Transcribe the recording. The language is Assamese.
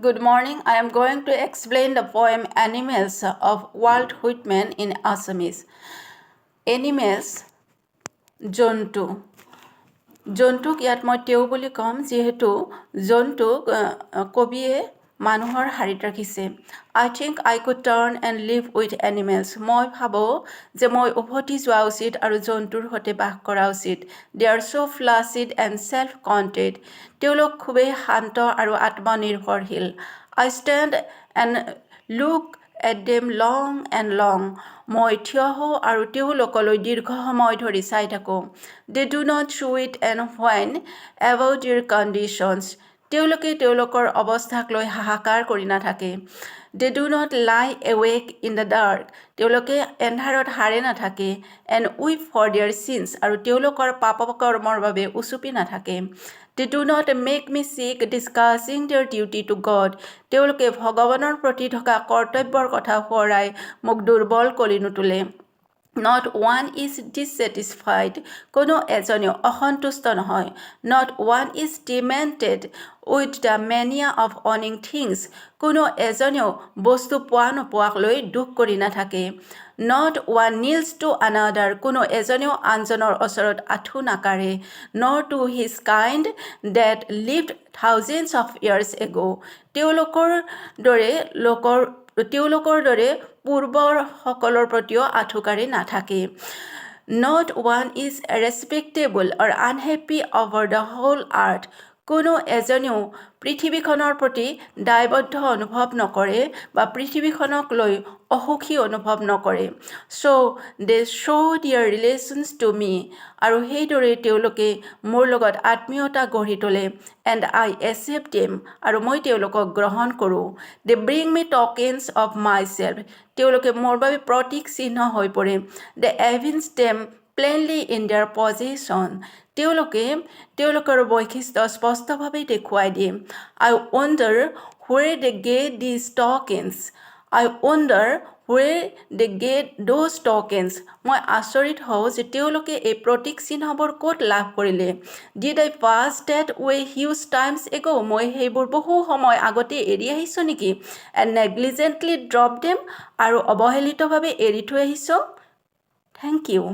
Good morning. I am going to explain the poem Animals of Walt Whitman in Assamese. Animals, জন্তু। জন্তুক ইয়াত মই তেওঁ বুলি ক'ম, যিহেতু জন্তুক কবিয়ে মানুহৰ শাৰীত ৰাখিছে। I think I could turn and live with animals. মই ভাবোঁ যে মই উভতি যোৱা উচিত আৰু জন্তুৰ সৈতে বাস কৰা উচিত। They are so placid and self contained. তেওঁলোক খুবেই শান্ত আৰু আত্মনিৰ্ভৰশীল। I stand and look at them long and long. মই থিয় হওঁ আৰু তেওঁলোকলৈ দীৰ্ঘ সময় ধৰি চাই থাকোঁ। They do not sweat and whine about their conditions. তেওঁলোকে তেওঁলোকৰ অৱস্থাক লৈ হাহাকাৰ কৰি নাথাকে। They do not lie awake in the dark, তেওঁলোকে এন্ধাৰত সাৰে নাথাকে, and weep for their sins, আৰু তেওঁলোকৰ পাপ কৰ্মৰ বাবে উচুপি নাথাকে। They do not make me sick discussing their duty to God. তেওঁলোকে ভগৱানৰ প্ৰতি থকা কৰ্তব্যৰ কথা সোঁৱৰাই মোক দুৰ্বল কৰি নোতোলে। Not one is dissatisfied, কোনো এজনেও অসন্তুষ্ট নহয়। Not one is demented with the mania of owning things. কোনো এজনেও বস্তু পোৱা নোপোৱাক লৈ দুখ কৰি নাথাকে। Not one kneels to another, কোনো এজনেও আনজনৰ ওচৰত আঁঠু নাকাঢ়ে, nor to his kind that lived thousands of years ago. তেওঁলোকৰ দৰে লোকৰ, তেওঁলোকৰ দৰে পূৰ্বৰ সকলৰ প্ৰতিও আঁঠু কাঢ়ি নাথাকে। Not one is respectable or unhappy over the whole earth. কোনো এজনেও পৃথিৱীখনৰ প্ৰতি দায়বদ্ধ অনুভৱ নকৰে বা পৃথিৱীখনক লৈ অসুখী অনুভৱ নকৰে। So they show their relations to me, আৰু সেইদৰে তেওঁলোকে মোৰ লগত আত্মীয়তা গঢ়ি তোলে, and I accept them, আৰু মই তেওঁলোকক গ্ৰহণ কৰোঁ। They bring me tokens of myself. তেওঁলোকে মোৰ বাবে প্ৰতীক চিহ্ন হৈ পৰে। They evince them plainly in their possession. তেওঁলোকে তেওঁলোকৰ বৈশিষ্ট্য স্পষ্টভাৱে দেখুৱাই দিয়ে। I wonder where they get these tokens. I wonder where they get those tokens. মই আচৰিত হওঁ যে তেওঁলোকে এই প্ৰতীক চিহ্নবোৰ ক'ত লাভ কৰিলে। Did I pass that way huge times ago? মই সেইবোৰ বহু সময় আগতে এৰি আহিছোঁ নেকি? And negligently drop them, আৰু অৱহেলিতভাৱে এৰি থৈ আহিছোঁ। Thank you.